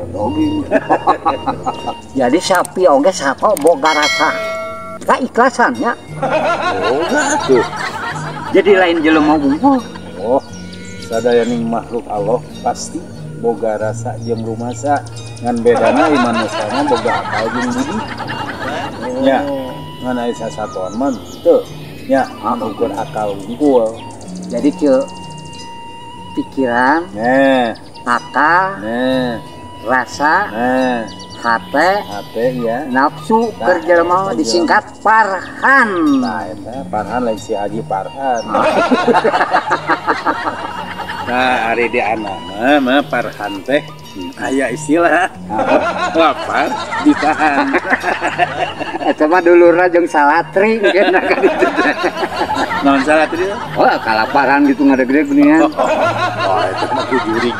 Daging. Jadi sapi oge sato boga rasa keikhlasan nya. Boga tuh. Jadi lain jelema wungkul. Oh, sadayaning makhluk Allah pasti boga rasa jeung rumasa, ngan bedana ieu manusana boga akal jeung budi. Nya, ngan aya sasatoan mah teu. Nya, ukur akal wungkul. Jadi ke pikiran, akal, rasa, hate, hate ya. Nafsu Nah, keur jelema eta disingkat Parhan. Nah, eta Parhan, lain si Haji Parhan. Nah, ari di anak mah mah Parhan teh aya istilah lapar ditahan. Eta mah dulurna jeung salatri mungkin kan itu teh. Naon salah tadi? Oh, kalaparan gitu ngadegdeg geuningan. Oh, itu mah ku jurig.